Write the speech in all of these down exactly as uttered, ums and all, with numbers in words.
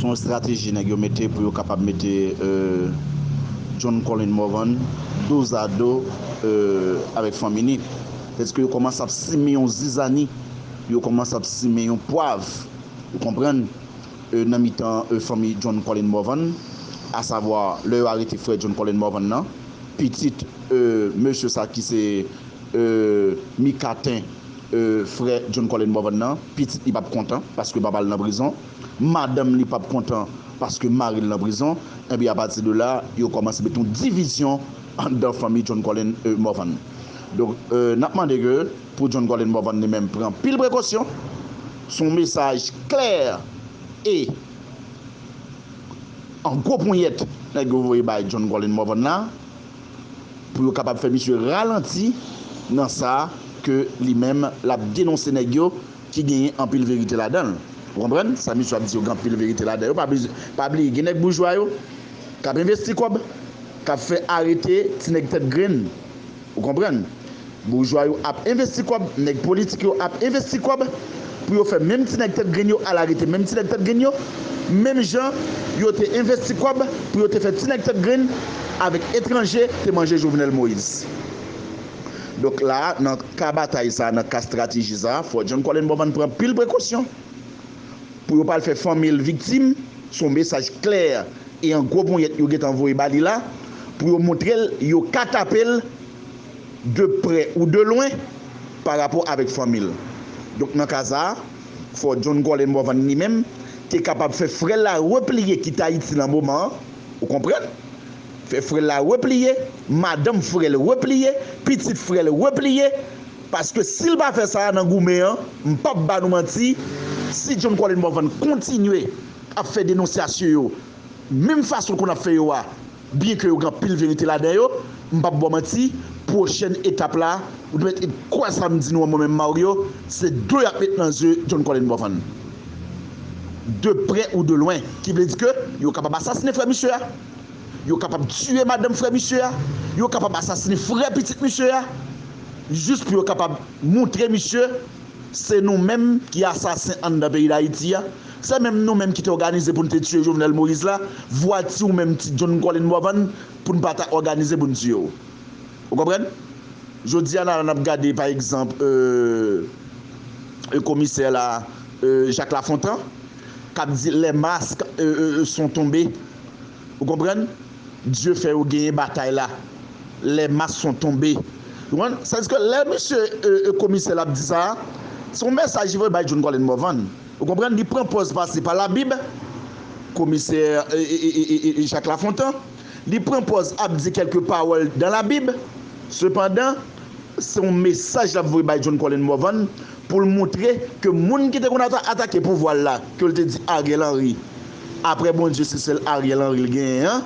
Yon estrateji nèg yo mete pou yo kapab mete euh, John Colin Morvan dozado euh, avèk fanmi ni. Sètèdike yo kòmanse ap simen yon zizani, yo kòmanse ap simen yon pwav, ou konprann, euh, nan mitan euh, fanmi John Colin Morvan, asavwa lè yo arete frè John Colin Morvan nan, pitit euh, mesye sa ki se euh, Mikaten, euh, frè John Colin Morvan nan, pitit li p ap kontan paske papa l nan prizon, madanm li p ap kontan paske mari l nan prizon, enben apati de la, yo kòmanse met yon divizyon anndan fanmi John Colin euh, Morvan. Donk, euh, n ap mande ke pou John Colin Morvan li menm pran pil prekosyon, se yon mesaj klè e an gwo ponyèt nèg yo voye bay John Colin Morvan la, pou yo kapab fè misye ralanti nan sa ke li menm l ap denonse nèg yo ki genyen anpil verite ladan l. Ou konprann? Sa misye ap di yo gen anpil verite ladan yo. Pa bliye, pa bliye, gen nèg boujwa yo k ap envesti kòb, k ap fè arete ti nèg tèt grenn. Ou konprann? Boujwa yo ap envesti kòb, nèg politik yo ap envesti kòb pou yo fè menm ti nèg tèt grenn yo al arete menm ti nèg tèt grenn yo, menm jan yo te envesti kòb pou yo te fè ti nèg tèt grenn avèk etranje te manje Jovenel Moïse. Donk la, nan ka batay sa, nan ka estrateji sa, fò John Colin Morvan pran pil prekosyon pou yo pa al fè fanmi l viktim. Se yon mesaj klè e an gwo ponyèt yo gentan voye ba li la pou yo montre l yo ka tape l de prè ou de lwen pa rapò avèk fanmi l. Donk nan ka sa a, fò John Colin Morvan li menm te kapab fè frè l la repliye kite Ayiti nan moman an, ou konprann? Fè frè l la repliye, madanm frè l repliye, pitit frè l repliye, paske si l pa fè sa a nan goumen an, m p ap ba nou manti, si John Colin Morvan kontinye ap fè denonsyasyon yo menm fason l konn ap fè yo a, byenke yo gen anpil verite ladan yo, m p ap ba w manti, pwochèn etap la, ou te mèt kwè sa m di nou an mwen menm Mario, se dlo y ap met nan zye John Colin Morvan. De prè ou de lwen, ki vle di ke yo kapab asasinen frè misye a, yo kapab tiye madanm frè misye a, yo kapab asasinen frè pitit misye a, jis pou yo kapab montre misye se nou menm ki asasen anndan peyi Dayiti a, se menm nou menm ki te òganize pou n te tiye Jovenel Moïse la, vwati ou menm ti John Colin Morvan pou n pa ta òganize pou n tiye w. Ou konprann? Jodi a la n ap gade pa egzanp euh, euh, komisè la euh, Jacques Lafontant k ap di les masques euh, euh, sont tombés. Ou konprann? Dye fè yo genyen batay la. Les masques sont tombés. Ou konprann? Sètadi ke lè misye euh, euh, komisè la ap di sa, se yon mesaj li voye bay John Colin Morvan. Ou konprann? Li pran pòz pase pa Labib, komisè euh, euh, euh, euh, euh, Jacques Lafontant. Li pran pòz ap di kèlke pawòl dan Labib. Sepandan, se yon mesaj l ap voye bay John Colin Morvan pou l montre ke moun ki te konn ata- atake pouvwa l la, ke l te di Ariel Henry, apre Bondye se sèl Ariel Henry l genyen an,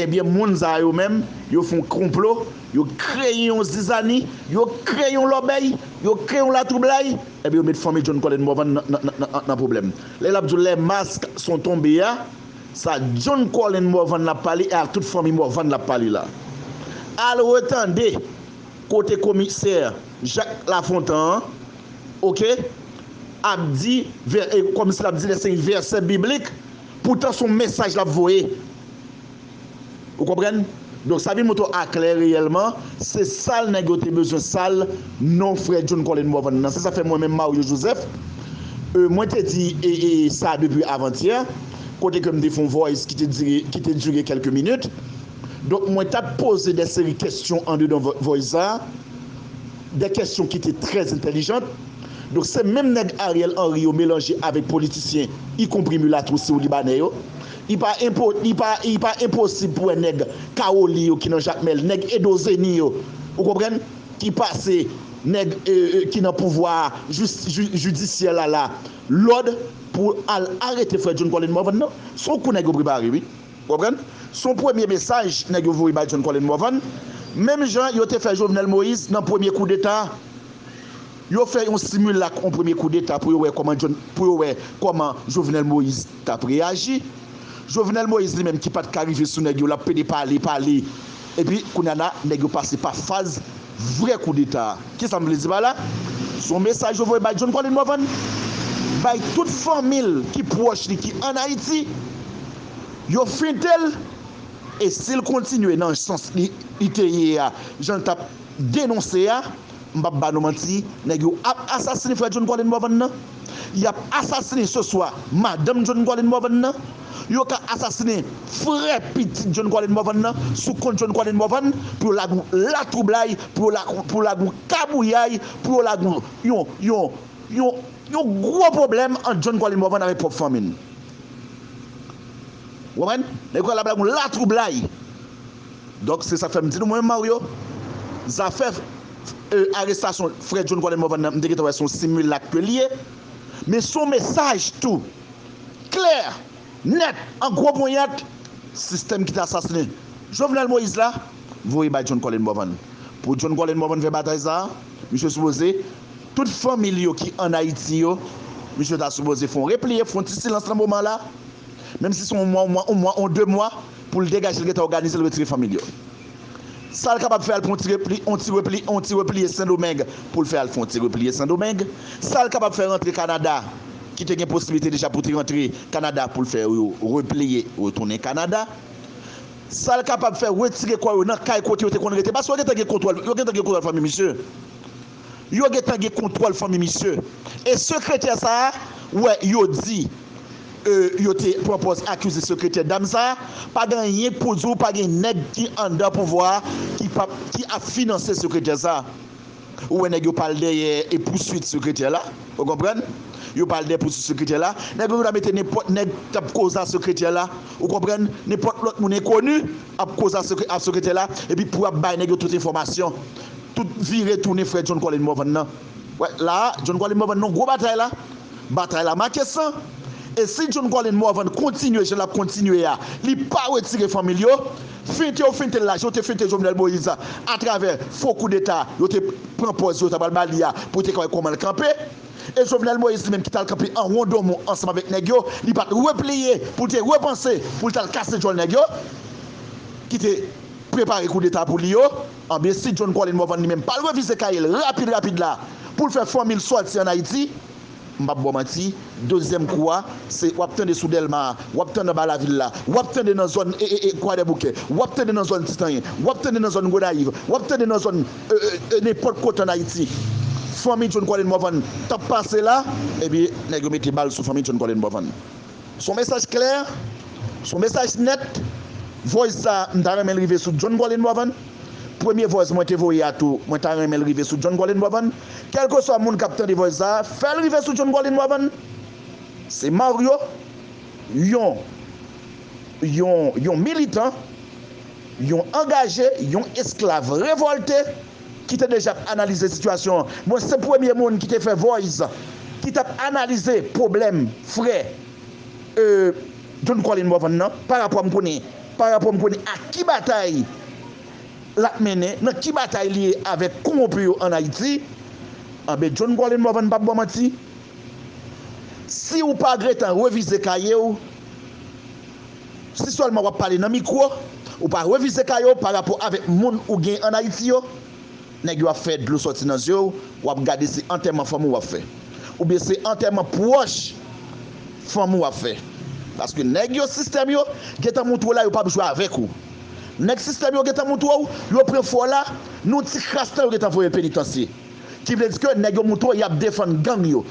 ebyen moun sa yo menm, yo fè yon konplo, yo kreye yon zizani, yo kreye yon lòbèy, yo kreye yon latwoublay, ebyen yo met fanmi John Colin Morvan nan, nan, nan, nan, nan pwoblèm. Lè l ap di w les masques sont tombés a, sa John Colin Morvan l ap pale e ak tout fanmi Morvan l ap pale la. Al retande kote komisè Jacques Lafontant an, oke, ap di, vè- e, kòmsi l ap di lè se yon vèsè biblik, poutan se yon mesaj l ap voye. Ou konprann? Donk sa vin montre w aklè reyèlman, se sal nèg yo te bezwen sal non frè John Colin Morvan nan. Se sa fè mwen menm Mario Joseph, euh, mwen te di e, e, sa depi avantyè, kote ke m te fè yon voice ki te dire, ki te dire kèlke minit. Donk mwen t ap poze de seri kèsyon andedan vo- voice sa, de kèsyon ki te trè entèlijan. Donk se menm nèg Ariel Henry yo melanje avèk politisyen, ikonpri milat osi ou libanè yo. Li pa enpo, li pa, li pa enposib pou wè nèg Kawoli yo ki nan Jakmèl, nèg Edo Zeni yo, ou konprann, ki pase nèg euh, euh, ki nan pouvwa a, jis- ju- jidisyè la la, lòd pou al arete frè John Colin Morvan nan. Se yon kou nèg yo prepare, wi. Ou konprann? Se yon premye mesaj nèg yo voye bay John Colin Morvan. Menm jan yo te fè Jovenel Moïse nan premye koudeta. Yo fè yon similak, yon premye koudeta pou yo wè kòman John, pou yo wè kòman Jovenel Moïse t ap reyaji. Jovenel Moïse li menm ki pa t ka rive sou nèg yo, l ap pede pale, pale. Epi kounye a la, nèg yo pase pa faz vrè koudeta a. Kisa m vle di pa la? Se yon mesaj yo voye bay John Colin Morvan. bay tout fanmi l ki pwòch li ki ann Ayiti, yo fente l, e si l kontinye nan sans li, li te ye a, jan l t ap denonse a, m p ap ba nou manti, nèg yo ap asasine frè John Colin Morvan nan. Y ap asasine seswa madanm John Colin Morvan nan. Yo ka asasine frè pitit John Colin Morvan nan sou kont John Colin Morvan pou yo lage yon latwoublay, pou yo la, pou yo lage yon kabouyay, pou yo lage yon, yon, yon, yon, yon gwo pwoblèm ant John Colin Morvan avèk pwòp fanmi l. Ou konprann? Nèg yo ka lage yon latwoublay. Donk, se sa k fè m di nou, mwen menm, Mario, zafè, e, arestasyon frè John Colin Morvan nan, m te gentan wè se yon similak ke l ye. Men se yon mesaj tou, klè, nèt, an gwo ponyèt, sistèm ki te asasinen Jovenel Moïse la, voye bay John Colin Morvan. Pou John Colin Morvan fè batay sa a, misye sipoze, tout fanmi l yo ki ann Ayiti yo, misye ta sipoze fè yon repliye, fè yon ti silans nan moman la, menm si se yon mwa, yon mwa, yon mwa, yon de mwa, pou l degaje l, gentan òganize l, retire fanmi l yo. Sa l kapab fè, al pran yon ti repli, yon ti repli, yon ti repliye Sendomeng, pou l fè al fè yon ti repliye Sendomeng. Sa l kapab fè, rantre Kanada, ki te gen posiblite deja pou te rantre Kanada, pou l fè yo repliye, retounen Kanada. Sa l kapab fè, retire kò yo nan kay kote yo te konn rete, paske yo gentan gen kontwòl, yo gentan gen kontwòl fanmi misye. Yo gentan gen kontwòl fanmi misye. E sekretè sa a, wè, yo di, e, yo te pran pòz akize sekretè dam sa a, pa gen anyen pou di w, pa gen nèg ki anndan pouvwa a ki p ap, ki ap finanse sekretè sa a. Ou wè nèg yo pral dèyè e pouswit sekretè la, ou konprann? Yo pral dèyè pouswit sekretè la. Nèg yo ta mete nenpòt nèg k ap koze a sekretè la, ou konprann? Nenpòt lòt moun enkoni ap koze a sekre-, a sekretè la, epi pou ap bay nèg yo tout enfòmasyon. Tout vire tounen frè John Colin Morvan nan. Wè, la a, John Colin Morvan nan gwo batay la. Batay la make san. E si John Colin Morvan kontinye jan l ap kontinye a, li pa retire fanmi l yo, fente yo fente l la, jan yo te fente Jovenel Moïse a, atravè fo koudeta, yo te pran pòz yo ta pral ba li a, pou te ka wè kòman l kanpe. E Jovenel Moïse li menm ki t al kanpe an wondonmon ansanm avèk nèg yo, li pa t repliye pou l te repanse, pou l t al kase djòl nèg yo, ki te prepare koudeta pou li yo. Anben, si John Colin Morvan li menm pa l revize kaye l rapid, rapid la, pou l fè fanmi l sòti ann Ayiti, m p ap ba w manti, dezyèm kou a, se w ap tande sou Dèlma a, w ap tande anba lavil la, w ap tande nan zòn, e, e, e, Kwadèboukè, w ap tande nan zòn Titanyen, w ap tande nan zòn Gonayiv, w ap tande nan zòn, e, e, e, nenpòt kote ann Ayiti. Fanmi John Colin Morvan t ap pase la, ebyen, nèg yo mete bal sou fanmi John Colin Morvan. Se yon mesaj klè, se yon mesaj nèt. Voice sa a, m ta renmen l rive sou John Colin Morvan. Premye voice mwen te voye a tou, mwen ta renmen l rive sou John Colin Morvan. Kèlkeswa moun k ap tande voice sa a, fè l rive sou John Colin Morvan. Se Mario, yon, yon, yon militan, yon angaje, yon esklav revòlte ki te deja ap analize sitiyasyon an. Mwen se premye moun ki te fè voice, ki t ap analize pwoblèm frè, e, John Colin Morvan nan, parapò m konnen, parapò m konnen ak ki batay l ap mennen, nan ki batay li ye avèk kowonpi yo ann Ayiti. Anben, John Colin Morvan, m p ap ba w manti, si w pa gentan revize kaye w, si sèlman w ap pale nan mikwo, ou pa revize kaye w parapò avèk moun ou gen ann Ayiti yo, nèg yo ap fè dlo sòti nan zye w, w ap gade se antèman fanmi w w ap fè. Oubyen se antèman pwòch fanmi w w ap fè. Paske nèg yo, sistèm yo, gentan moutre w la, yo p ap jwe avèk ou. Nèg sistèm yo gentan moutre w, yo pran frè w la, nan yon ti kras tan yo gentan voye l penitansye. Ki vle di ke nèg yo moutre w y ap defann gang yo.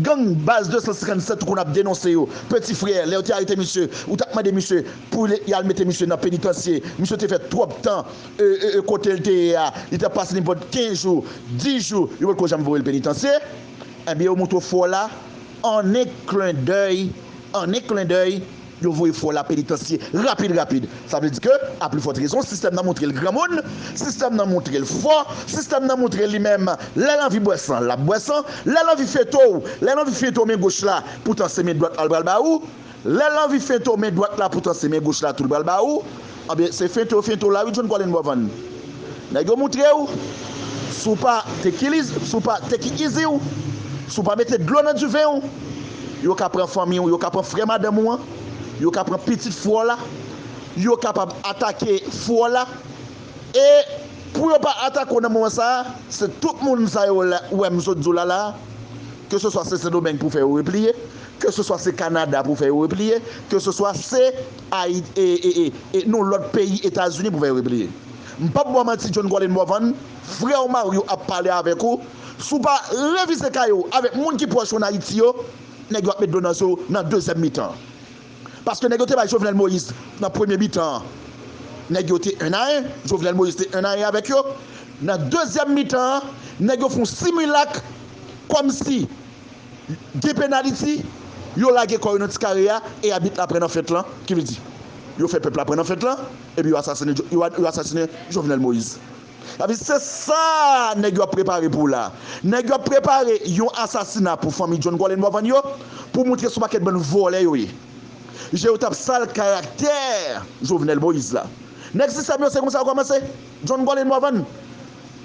Gang baz de san senkann sèt ou konn ap denonse yo. Peti frè, lè yo te arete misye, ou t ap mande misye pou li, y al mete misye nan penitansye. Misye te fè twòp tan, e, e, e, kote l te ye a. Li t ap pase nenpòt kenz jou, dis jou, yo potko janm voye l penitansye. Ebyen, yo moutre w frè w la, an en klen dèy, an en klen dèy, yo voye frè w la penitansye rapid, rapid. Sa vle di ke, a pli fòt rezon, sistèm nan moutre l granmoun, sistèm nan moutre l fò, sistèm nan moutre li menm, lè l anvi bwè san, l ap bwè san, lè l anvi fente w, lè l anvi fente w men goch la, poutan se men dwat la l pral ba ou, lè l anvi fente w men dwat la, poutan se men goch la tou l pral ba ou, anben, se fente yo fente w la wi, John Colin Morvan. Nèg yo moutre w, si w pa take it easy, si w pa take it easy w, si w pa mete dlo nan diven w, yo ka pran fanmi w, yo ka pran frè madanm ou an, yo ka pran pitit frè w la, yo kapab atake frè w la. E pou yo pa atake w nan moman sa a, se tout moun sa yo la, ou wè m sot di w la la, Ke se swa se Sendomeng pou fè yo repliye, ke se swa se Kanada pou fè yo repliye, ke se swa se Ayiti, e, e, e, e, nou lòt peyi Etazini pou fè yo repliye. M p ap ba w manti, John Gwalen Morvan, frè w Mario ap pale avèk ou. Si w pa revize kay ou avèk moun ki pwòch ou an Ayiti yo, nèg yo ap met dlo nan je w nan dezyèm mitan. Paske nèg yo te bay Jovenel Moïse nan premye mitan an. Nèg yo te en a en, Jovenel Moïse te en a en avèk yo. Nan dezyèm mitan an, nèg yo fè yon similak kòmsi gen penaliti, yo lage kò yo nan ti kare a, e abit la pran nan fèt lan, ki vle di, yo fè pèp la pran nan fèt lan, epi yo asasinen, yo, yo asasinen Jovenel Moïse. Sa vle di se sa nèg yo ap prepare pou la. Nèg yo ap prepare yon asasina pou fanmi John Gwalen Morvan yo, pou montre se yon pakèt bann vòlè yo ye. Je yo t ap sal karaktè Jovenel Moïse la. Nèg sistèm yo, se konsa yo kòmanse. John Gwalen Morvan,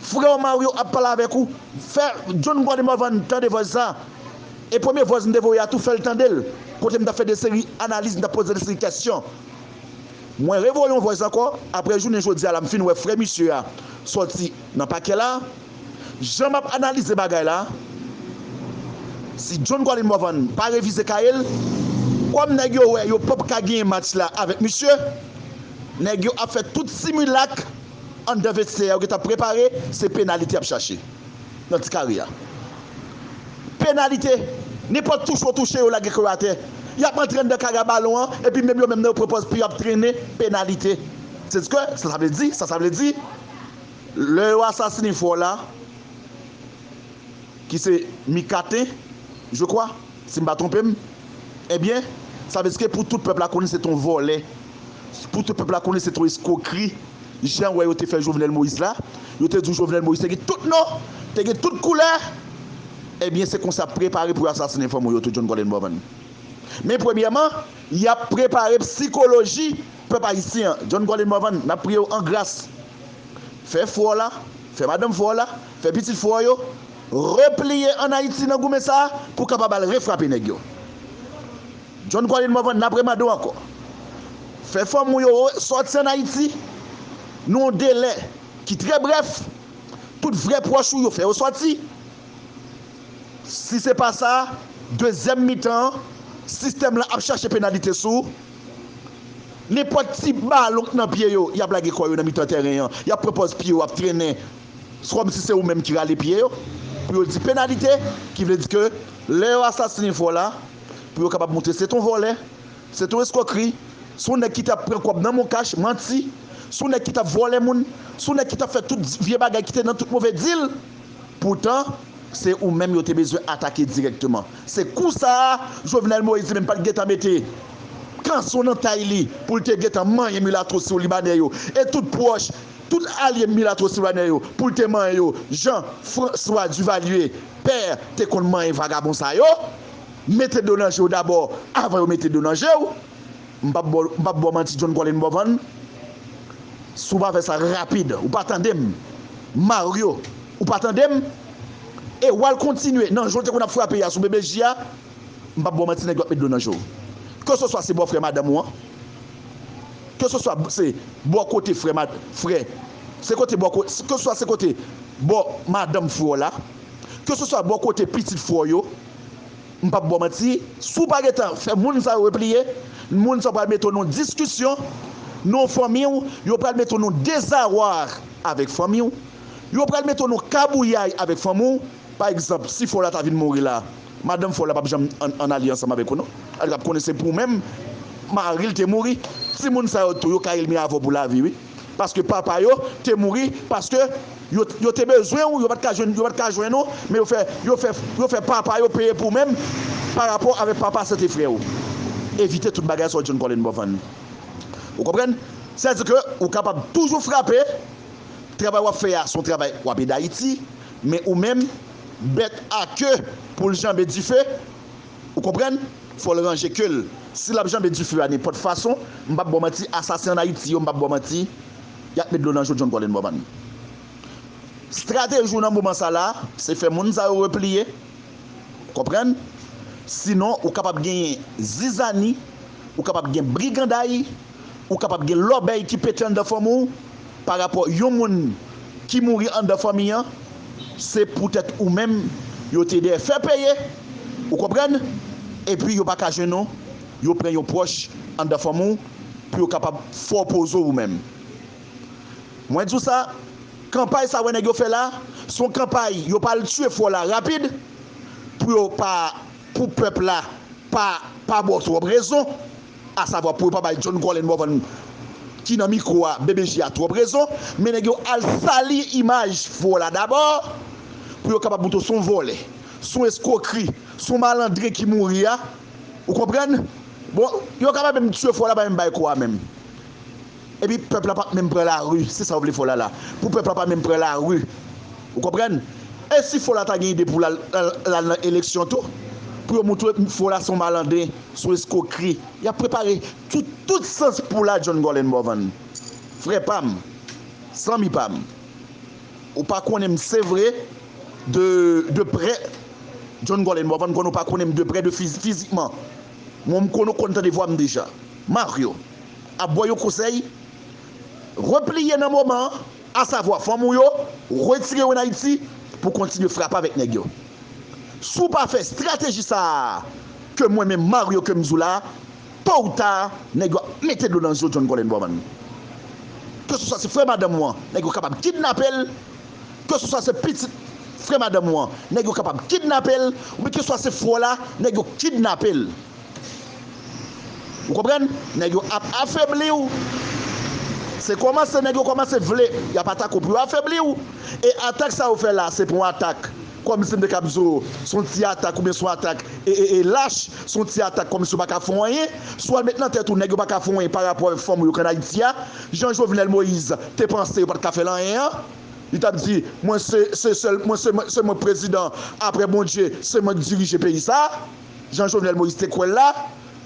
frè w Mario ap pale avèk ou. Fè John Gwalen Morvan tande vòs sa. E premye vòs m te voye a tou, fè l tande l. Kote m t ap fè de seri analiz, m t ap poze de seri kèsyon. Mwen revoye yon vòs ankò, apre jounen jodi a la, m fin wè frè misye a sòti nan pakè la. Jan m ap analize bagay la, si John Gwalen Morvan pa revize kay l, kòm nèg yo wè yo p ap ka genyen match la avèk misye, nèg yo ap fè tout similak anndan vestè a, yo gentan prepare, se penalite y ap chache nan ti kare a. Penalite, nenpòt touche w touche yo, lage kò yo atè. Y ap antre anndan kare a balon an, epi menm yo menm nan yo pran pòz pye yo ap trennen, penalite. Se di ke, sa sa vle di, sa sa vle di, lè yo asasinen frè w la, ki se Micatin, je crois, si m pa twonpe m, ebyen, sa vle di ke pou tout pèp la konnen se t on vòlè, pou tout pèp la konnen se t on eskwokri, jan wè yo te fè Jovenel Moïse la, yo te di w Jovenel Moïse te gen tout non, te gen tout koulè, ebyen, se konsa prepare pou yo asasinen fanmi w yo tou, John Gwalen Morvan. Men premyèman, y ap prepare psikoloji pèp ayisyen an. John Gwalen Morvan, n ap priye w an gras. Fè frè w la, fè madanm frè w la, fè pitit frè w yo repliye ann Ayiti nan goumen sa a pou w kapab al refrape nèg yo. John Gwalen Morvan, n ap remande w ankò. Fè fanmi w yo sòti ann Ayiti nan yon delè ki trè brèf. Tout vrè pwòch ou yo, fè yo sòti. Si se pa sa, dezyèm mitan an, sistèm lan ap chache penalite sou ou. Nenpòt ti balon k nan pye yo, y ap lage kò yo nan mitan tèren an, y ap pran pòz pye yo ap trennen, kòmsi se ou menm ki rale pye yo, pou yo di penalite, ki vle di ke lè yo asasinen frè w la, pou yo kapab montre se t on vòlè, se t on eskwokri, se yon nèg ki t ap pran kòb nan MonCash, manti, se yon nèg ki t ap vòlè moun, se yon nèg ki t ap fè tout vye bagay ki te nan tout move dil. Poutan, se ou menm yo te bezwen atake dirèkteman. Se kou sa a, Jovenel Moïse li menm pa t gentan mete kanson nan tay li pou l te gentan manyen milatwo sou libanè yo. E tout pwòch, tout alye milatwo sou libanè yo, pou l te manyen yo. Jean François Duvalier, pè, te konn manyen vagabon sa yo. Mete dlo nan je w dabò, avan yo mete dlo nan je w. M p ap ba w, m p ap ba w manti, John Gwalen Morvan. Si w pa fè sa rapid, ou pa tande m. Mario, ou pa tande m. E w al kontinye nan jan w te konn ap frape a sou B B J a, m p ap ba w manti, nèg yo ap met dlo nan je w. Ke se swa se bò frè madanm ou an, ke se swa se bò kote frè, frè, se kote bò, ke se swa se kote bò madanm frè w la, ke se swa bò kote pitit frè w yo, m p ap ba w manti, si w pa gentan fè moun sa yo repliye, moun sa yo pral mete w nan yon diskisyon, nan yon fanmi w, yo pral mete w nan yon dezawar avèk fanmi w, yo pral mete w nan yon kabouyay avèk fanmi w. Pa egzanp, si frè w la ta vin mouri la, madanm frè w la p ap janm ann, ann alye ansanm avèk ou non. Li p ap konnen se pou w menm mari l te mouri. Timoun sa yo tou, yo ka elmen avè w pou lavi, wi. Paske papa yo te mouri, paske yo, yo te bezwen w, yo pa t ka jwenn, yo pa t ka jwenn ou, men yo fè, yo fè, yo fè papa yo peye pou menm pa rapò avèk papa sète frè w. Evite tout bagay sa yo, John Gwalen Morvan. Ou konprann? Sètadi ke ou kapab toujou frape, travay w ap fè a, se yon travay w ap ede Ayiti, men ou menm, bèt a ke pou l janbe dife, ou konprann? Fò l ranje ke l. Si l ap janbe dife a nenpòt fason, m p ap ba w manti, asasen ann Ayiti yo, m p ap ba w manti, y ap met dlo nan je w, John Gwalen Morvan. Estrateji w nan moman sa la, se fè moun sa yo repliye, konprann? Sinon, ou kapab genyen zizani, ou kapab gen briganday, ou kapab gen lòbèy ki pete anndan fanmi w, pa rapò yon moun ki mouri anndan fanmi an, se poutèt ou menm, yo te dèyè fè peye, ou konprann? Epi yo pa ka jwenn ou, yo pran yon pwòch anndan fanmi w pou yo kapab fè w poze w ou menm. Mwen di w sa, kanpay sa wè nèg yo fè la, se yon kanpay yo pral tiye fò la rapid pou yo pa, pou pèp la pa, pa ba w twòp rezon, asavwa pou yo pa bay John Colin Morvan ki nan mikwo a, B B J a, twòp rezon, men nèg yo al sali imaj fò la dabò pou yo kapab montre w se yon vòlè, se yon eskwokri, se yon malandren ki mouri a, ou konprann? Bon, yo kapab menm tiye fò la, pa menm bay kò a menm. Epi pèp la p ap menm pran lari, se sa yo vle fò la la. Pou pèp la pa menm pran lari. Ou konprann? E si fò la ta gen ide pou l al, al, al nan eleksyon tou? Pou yo montre fò la se yon malandren, se yon eskwokri. Y ap prepare tout, tout sans pou la John Colin Morvan. Frè pa m, zanmi pa m. Ou pa konnen m se vre de, de prè. John Colin Morvan, m konnen ou pa konnen m de prè de fiz-, fizikman. Mwen, m konnen ou konn tande vwa m deja. Mario ap ba w yon konsèy, repliye nan moman an, asavwa fanmi w yo, retire yo ann Ayiti pou kontinye frape avèk nèg yo. Si w pa fè estrateji sa a ke mwen menm Mario ke m di w la, to ou ta, nèg yo ap mete dlo nan je w John Colin Morvan. Keseswa se frè madanm ou an, nèg yo kapab kidnape l. Keseswa se pitit frè madanm ou an, nèg yo kapab kidnape l. Oubyen keseswa se fò la, nèg yo kidnape l. Ou konprann? Nèg yo ap afebli w. Se kòmanse, nèg yo kòmanse vle, y ap atake w pou yo afebli w. E atak sa yo fè la, se pa yon atak kòmsi m te kab di w, se yon ti atak oubyen se yon atak e, e, e lach, se yon ti atak kòmsi yo pa ka fè w anyen. Si w al met nan tèt ou, nèg yo pa ka fè w anyen pa rapò avèk fanmi w yo k ann Ayiti a, jan Jovenel Moïse te panse yo pa t ka fè l anyen an, li t ap di, mwen se, se sèl, mwen se, se mwen prezidan, apre Bondye, se mwen k dirije peyi sa a. Jan Jovenel Moïse te kwè l la,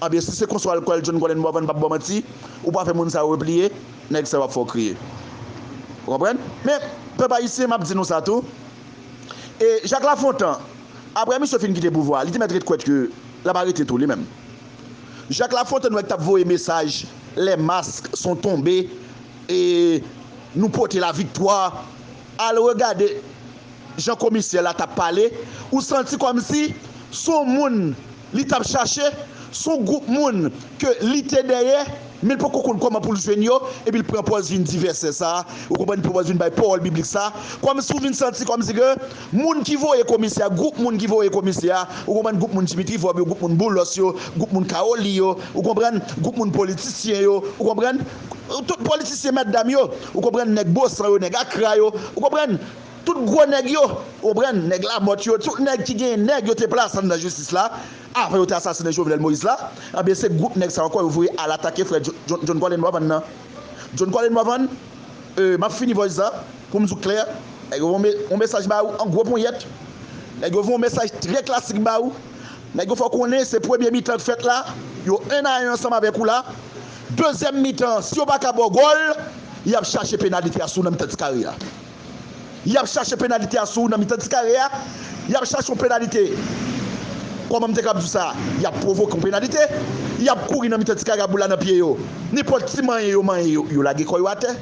anben, si se konsa w al kwè l, John Colin Morvan, m p ap ba w manti, ou pa fè moun sa yo repliye, nèg sa yo ap fè w kriye. Ou konprann? Men, pèp ayisyen, m ap di nou sa tou. E Jacques Lafontant, apre misye fin kite pouvwa a, li te mèt ret kwè ke l ap arete tou, li menm. Jacques Lafontant, nou wè k t ap voye mesaj, les masques sont tombés, e nou pote laviktwa. Al regade jan komisè la t ap pale, ou santi kòmsi se yon moun li t ap chache, se yon gwoup moun ke li te dèyè, men l poko konn kòman pou l jwenn yo, epi l pran pòz vin divèsè sa a, ou konprann, pran pòz vin bay pawòl biblik sa a, kòmsi w vin santi kòmsi ke moun ki voye komisè a, gwoup moun ki voye komisè a, ou konprann, gwoup moun Dimitri Vorbe yo, gwoup moun Boulos yo, gwoup moun Kaoli yo, ou konprann, gwoup moun politisyen yo, ou konprann, tout politisyen mètdam yo, ou konprann, nèg Bosan yo, nèg Akra yo, ou konprann, tout gwo nèg yo, ou konprann, nèg Lamòt yo, tout nèg ki genyen nèg yo te plase anndan jistis la, avan yo te asasinen Jovenel Moïse la, anben se gwoup nèg sa ankò yo voye al atake frè John, John, John Colin Morvan nan. John Colin Morvan, e, m ap fini voice la, pou m di w klè, nèg yo voye yon me-, yon mesaj ba ou an gwo ponyèt. Nèg yo voye yon mesaj trè klasik ba ou. Nèg yo fè w konnen se premye mitan k fèt la, yo en a en ansanm avèk ou la. Dezyèm mitan, si yo pa ka ba w gòl, y ap chache penalite a sou w nan mitan ti kare a. Y ap chache penalite a sou w nan mitan ti kare a. Y ap chache yon penalite. Kòman m te kab di w sa? Y ap pwovoke yon penalite. Y ap kouri nan mitan ti kare a, boul la nan pye yo. Nenpòt ti manyen yo manyen yo, yo lage kò yo atè.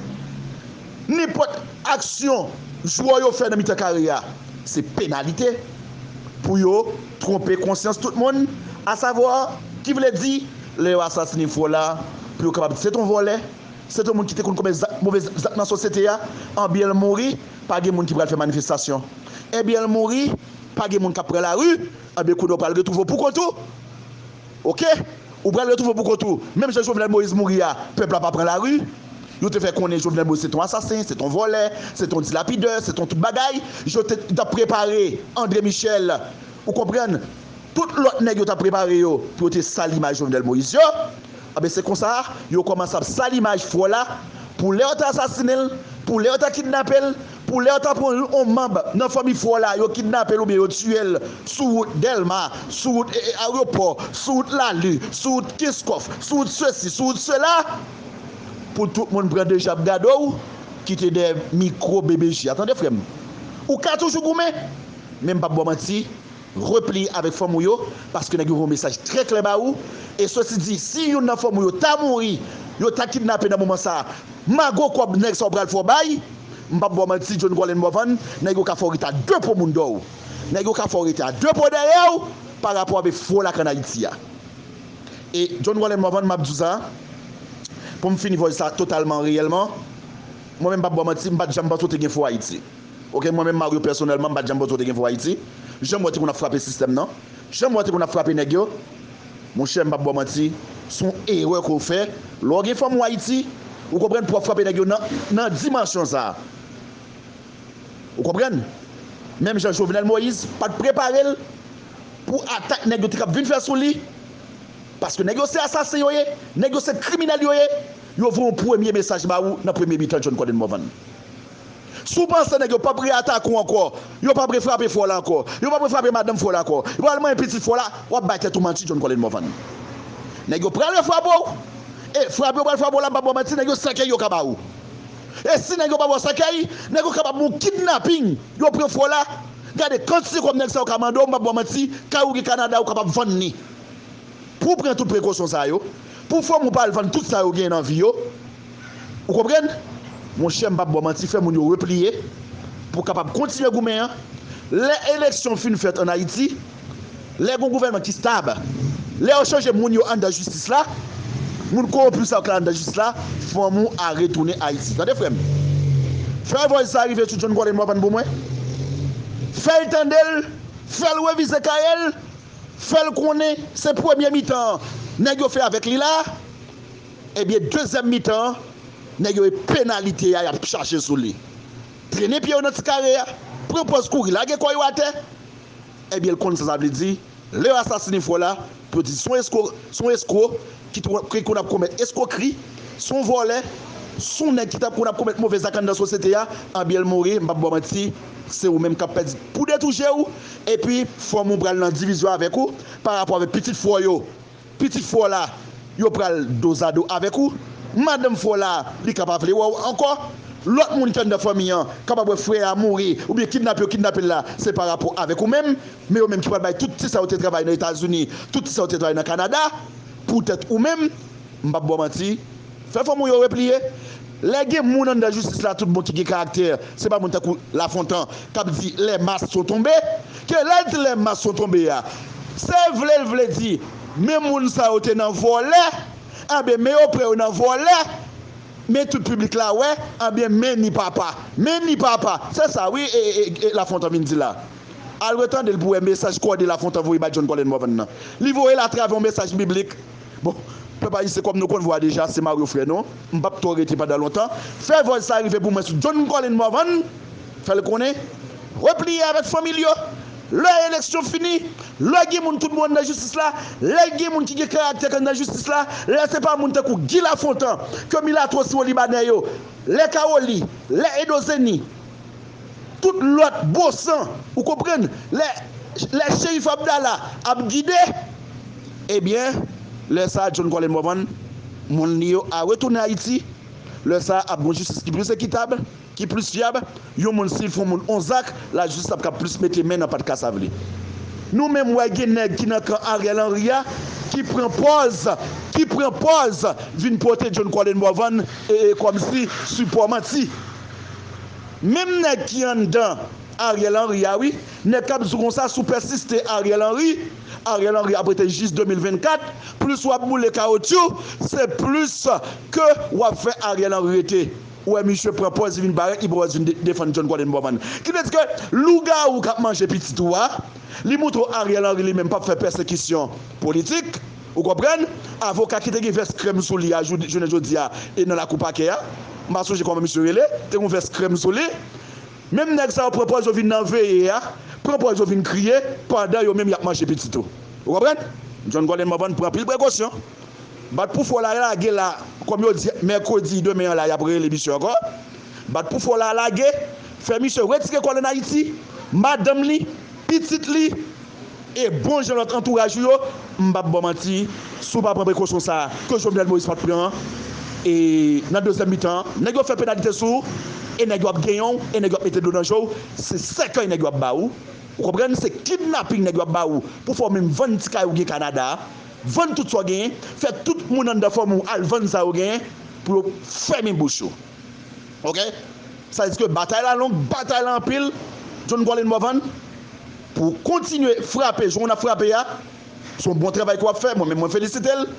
Nenpòt aksyon jwè yo fè nan mitan kare a, se penalite pou yo twonpe konsyans tout moun, asavwa, ki vle di, lè yo asasinen fò la, pou yo kapab di se t on vòlè, se t on moun ki te konn komèt zak, move zak nan sosyete a, anbyen l mouri, pa gen moun ki pral fè manifestasyon. Enbyen l mouri, pa gen moun k ap pran lari, anbyen kounye a w pral retwouve w poukont ou. Oke? Ou pral retwouve w poukont ou. Menm jan Jovenel Moïse mouri a, pèp la pa pran lari. Yo te fè konnen Jovenel Moïse se t on asasen, se t on vòlè, se t on dilapidè, se t on tout bagay. Yo te, t ap prepare André Michel, ou konprann? Tout lòt nèg yo t ap prepare yo pou yo te sal imaj Jovenel Moïse yo. Anben, se konsa, yo kòmanse ap sal imaj fò la, pou lè yo ta asasinen l, pou lè yo ta kidnape l, pou lè yo ta pran yon manm nan fanmi fò la, yo kidnape l oubyen yo tiye l sou wout Dèlma, sou wout, e, e, ayewopò, sou wout Lali, sou wout Kenskòf, sou wout sesi, sou wout sela, pou tout moun pran deja ap gade w, ki te dèyè mikwo B B J a. Tande, frè m. Ou ka toujou goumen, men m p ap ba w manti, repliye avèk fanmi w yo, paske nèg yo voye yon mesaj trè klè ba ou. E sesi di, si youn nan fanmi w yo ta mouri, yo ta kidnape nan moman sa a, mago kòb nèg sa yo pral fè w bay, m p ap ba w manti, John Colin Morvan, nèg yo ka fè w ret a de po moun dò w. Nèg yo ka fè w rete a de po dèyè w pa rapò avèk fwòl la k ann Ayiti a. E John Colin Morvan, m ap di w sa, pou m fini voice la totalman, reyèlman, mwen menm, m p ap ba w manti, m pa t janm panse w te gen fwòl Ayiti. Oke, mwen menm, Mario, pèsonèlman, m pa t janm panse w te gen fwòl Ayiti. Jan m wè w te konn ap frape sistèm nan, jan m wè w te konn ap frape nèg yo, monchè, m p ap ba w manti, se yon erè ke w fè. Lè w gen fanmi w Ayiti, ou konprann, pou w ap frape nèg yo nan, nan dimansyon sa a. Ou konprann? Menm jan Jovenel Moïse pa t prepare l pou atak nèg yo te k ap vin fè sou li. Paske nèg yo se asasen yo ye, nèg yo se kriminèl yo ye. Yo voye yon premye mesaj ba ou nan premye mitan, John Colin Morvan. Si w panse nèg yo p ap reatake w ankò, yo p ap refrape fwòl la ankò, yo p ap refrape madanm fwòl la ankò, yo pral manyen pitit fwòl la, w ap bay tèt ou manti, John Colin Morvan. Nèg yo pral refrape w. E frape yo pral frape w la, m p ap ba w manti, nèg yo sèkèy yo ka ba ou. E si nèg yo pa ba w sèkèy, nèg yo kapab yon kidnaping, yo pran fwòl la. Gade kantite kòb nèg sa yo ka mande w, m p ap ba w manti, kay ou gen Kanada, ou kapab vann li. Pou w pran tout prekosyon sa yo, pou fanmi w pa al vann tout sa yo genyen nan vi yo, ou konprann? Monchè, m p ap ba w manti, fè moun yo repliye pou w kapab kontinye goumen an. Lè eleksyon fin fèt ann Ayiti, lè gen yon gouvènman ki stab, lè yo chanje moun yo anndan jistis la, moun kowonpi sa yo k anndan jistis la, fanmi w a retounen Ayiti. Tande, frè m. Fè voice sa rive sou John Colin Morvan pou mwen. Fè l tande l, fè l revize kay l, fè l konnen se premye mitan an nèg yo fè avèk li la, ebyen, dezyèm mitan an, nèg yo e penalite a y ap chache sou li. Trennen pye yo nan ti kare a, pran pòz kouri, lage kò yo atè. Ebyen, l konn sa sa vle di. Lè yo asasinen fwòl la, pou yo di se yon esko, se yon esko ki tou-, ki konn ap komèt eskokri, se yon vòlè, se yon nèg ki t ap konn ap komèt move zak anndan sosyete a, ebyen, l mouri, m p ap ba w manti, se ou menm k ap pèdi pou detouje w, epi fanmi w pral nan divizyon avèk ou, pa rapò avèk pitit fwòl yo. Pitit fwòl la, yo pral dozado avèk ou. Madanm fwòl la, li ka pa vle wè w ankò. Lòt moun ki anndan fanmi an kapab wè frè a mouri oubyen kidnape yo kidnape l la, se pa rapò avèk ou menm. Men yo menm ki pral bay tout ti sa yo te travay nan Etazini, tout ti sa yo te travay nan Kanada, poutèt ou menm, m p ap ba w manti, fè fanmi w yo repliye. Lè gen moun anndan jistis la tout bon ki gen karaktè, se pa moun tankou Lafontan k ap di les masques sont tombés, ke lè l di les masques sont tombés a, se vle l vle di, men moun sa yo te nan vòlè, anben men yo pran yo nan vòlè, men tout piblik la wè, anben men ni papa, men ni papa, se sa wi, e, e, e, Lafontan vin di la. Al retande l pou w wè mesaj kòde Lafontan voye bay John Colin Morvan nan. Li voye l atravè yon mesaj biblik. Bon, pèp ayisyen, kòm nou konn vwa deja, se Mario frè nou. M p ap twò rete pandan lontan. Fè vòs sa rive pou mwen sou John Colin Morvan. Fè l konnen. Repliye avèk fanmi l yo. Lè eleksyon fini, lè gen moun tout bon anndan jistis la, lè gen moun ki gen karaktè k anndan jistis la, lè se pa moun tankou Guy Lafontan, ke milato siwo libanè yo, lè Kawoli, lè Edozeni, tout lòt bon san, ou konprann, lè, lè Cherif Abdallah ap gide, ebyen, lè sa a, John Colin Morvan, moun li yo a retounen Ayiti, lè sa a, ap gen yon jistis ki plis ekitab, ki plis fyab, yon moun, si l fè yon moun yon zak, lajistis ap ka plis mete men nan pat kasav li. Nou menm wè gen nèg ki nan kan Ariel Henry a, ki pran pòz, ki pran pòz vin pote John Colin Morvan, e, e, kòmsi sipò manti. Menm nèg ki anndan Ariel Henry a wi, nèg k ap di w konsa, si w pèsiste Ariel Henry, Ariel Henry ap rete jis de mil vennkat, plis w ap boule kawotchou, se plis ke w ap fè Ariel Henry rete. Ou wè misye pran pòz, li vin parèt, li pran pòz vin de-, defann John Colin Morvan. Ki vle di ke lougawou k ap manje pitit ou a, li montre w Ariel Henry li menm p ap fè pèsekisyon politik, ou konprann? Avoka ki te gen vès krèm sou li a, jou-, jounen jodi a, e nan lakou pakè a, m pa sonje kòman misye rele, te gen yon vès krèm sou li. Menm nèg sa yo pran pòz yo vin nan veye a, pran pòz yo vin kriye, pandan yo menm y ap manje pitit ou. Ou konprann? John Colin Morvan pran anpil prekosyon. Bat pou fò la lage la, kòm yo di, mèkredi demen an la, y ap rele misye ankò. Bat pou fò la lage, fè misye retire kò l ann Ayiti, madanm li, pitit li, e bon jan lòt antouraj ou yo, m p ap ba w manti, si w pa pran prekosyon sa a, ke Jovenel Moïse pa t pran an, e nan dezyèm mitan an, nèg yo fè penalite sou ou, e nèg yo ap genyen w, e nèg yo ap mete dlo nan je w, se sèkèy nèg yo ap ba ou, ou konprann, se kidnaping nèg yo ap ba ou, pou fè w menm vann ti kay ou gen Kanada a, vann tout sa w genyen, fè tout moun anndan fanmi w al vann sa yo genyen, pou yo fèmen bouch yo. Oke? Sa vle di ke batay la long, batay la anpil. John Colin Morvan, pou w kontinye frape jan w ap frape a. Se yon bon travay ke w ap fè, mwen menm mwen felisite l.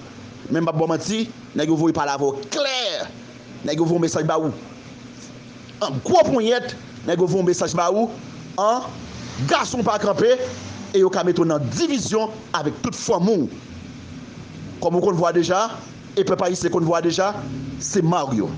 Men m p ap ba w manti, nèg yo voye pale avè w klè. Nèg yo voye yon mesaj ba ou. An gwo ponyèt, nèg yo voye yon mesaj ba ou. An gason pa kanpe, e yo ka mete w nan divizyon avèk tout fanmi w. Kòm ou konn vwa deja, e pèp ayisyen konn vwa deja, se Mario.